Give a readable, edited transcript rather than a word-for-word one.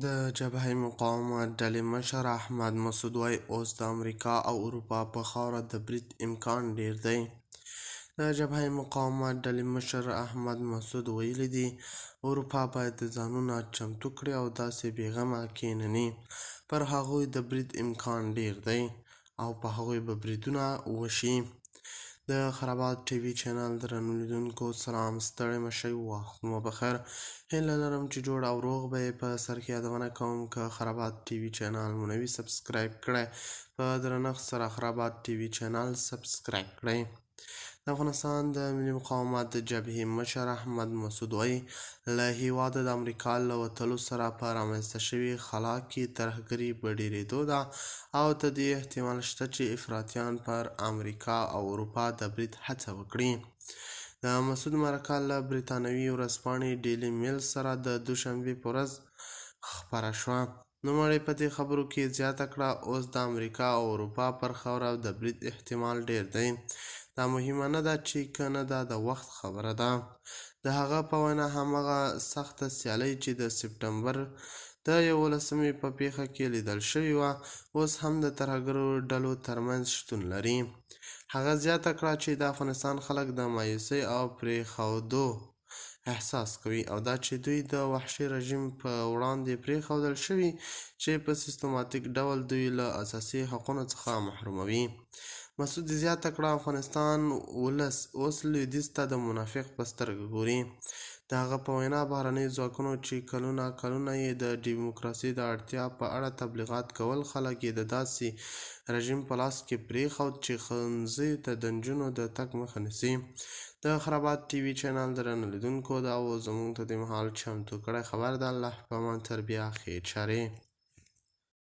د جبهه مقاومت ډلې مشر احمد مسعود وايي، اوس د امریکا او اروپا په خاوره د برید امکان ډېر دی. د جبهه مقاومت ډلې مشر احمد مسعود ویلي دي، اروپا باید ځانونه چمتو کړي او داسې بې غمه کېنني. پر هغوی د برید امکان ډېر دی او په هغوی به بریدونه وشي. د خرابات ټي وي چینل درنو لیدونکو سلام، ستړي مه شئ، وخت مو بخیر. هیله لرم چې جوړ او روغ به یې. په سر کې یادونه کوم، که خرابات ټي وي چینل مو نه وي سبسکرایب کړی، په درنښت سره خرابات ټي وي چینل سبسکرایب کړئ. د افغانستان د ملي مقاومت د جبهې مشر احمد مسعود وايي، له هېواده د امریکا له وتلو سره په رامنځته شوې خلا کې ترهګري په ډېرېدو ده او د دې احتمال شته چې افراطیان پر امریکا او اروپا د برید هڅه وکړي. د مسعود مرکه له بریتانوي ورځپاڼې ډیلي میل سره د دوشنبې په ورځ خپره شوه. نوموړي په دې خبرو کې زیاته کړه، اوس د امریکا او اروپا پر خاوره د برید احتمال ډېر دی. دا مهمه نه ده چې که نه، دا د وخت خبره ده. د هغه په وینا، هماغه سخته سیالي چې د سپټمبر د 11مې په پېښه کې لیدل شوې وه، اوس هم د ترهګرو ډلو ترمنځ شتون لري. هغه زیاته کړه چې د افغانستان خلک د مایوسۍ او پرېښودو احساس کوي او دا چې دوی د وحشي رژیم په وړاندې پرېښودل شوي چې په سیستماتیک ډول دوی له اساسي حقونو څخه محروموي. مسعود زیاته کړه، افغانستان ولس اوس لویدیځ ته د منافق په سترګه ګوري. د هغه په وینا، بهرنیو ځواکونو چې کلونه کلونه یې د ډیموکراسۍ د اړتیا په اړه تبلیغات کول، خلک یې د داسې رژیم په لاس کې پرېښود چې ښوونځیو ته د نجونو د تګ مخه نیسي. د خرابات ټي وي چینل درنو لیدونکو، دا و زموږ ته دې مهال چمتو کړی خبر. د الله په امان، تر بیا، ښې چارې.